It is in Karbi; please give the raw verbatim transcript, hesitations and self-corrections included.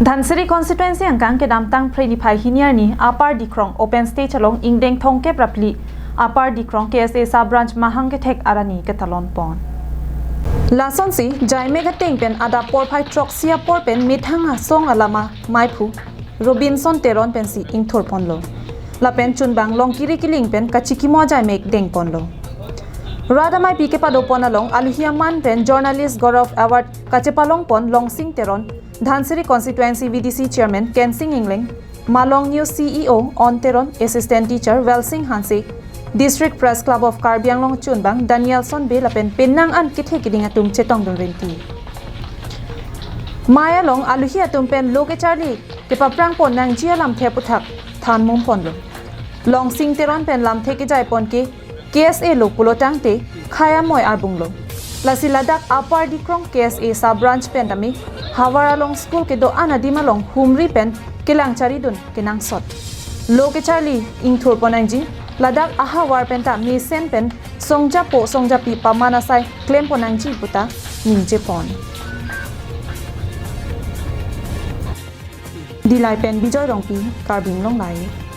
Dhansiri constituency angkang kedamtang Phre niphai hini arni Upper Dikrong open stage along ingdeng thomkep ra phli Upper Dikrong K S A sub branch mahang kethek arani ketalon pon. Lasonsi jaimek ateng pen adap porphai throksi apor pen methang asong alama maiphu Robinson Teron pensi ingthur ponlo. Lapen chunbang Longkiri Kiling pen kachikimo jaimek deng ponlo. Rat amaipi kepado pon along aluhi aman pen Journalist Gaurav Award kachepalong pon Longsing Teron, Dhansiri Constituency V D C Chairman Kensing Engleng, Malong News C E O On Teron, Assistant Teacher Welsing Hanse, District Press Club of Karbi Anglong chunbang Danielson Bey lapen penang an kethe keding atum chetongdun rinti. Mei along aluhi atum pen lo kecharli kepaprang pon nangji alamthe aputhak than mum ponlo. Longsing Teron pen lamthe kejai pon ke K S A lo pulo tangte khei amoi arbung lo. Lasi ladak Upper Dikrong K S A sub branch pen tame havar along school kedo-an adim along humri pen kelang charidun kenangsot. Lo kecharli ingthur pon nangji, ladak ahavar pen ta mesen pen songjapo songjapi paman asai klem pon nangji puta ningje pon. Dillai pen Bijoy Rongpi, Karbi Anglong Live.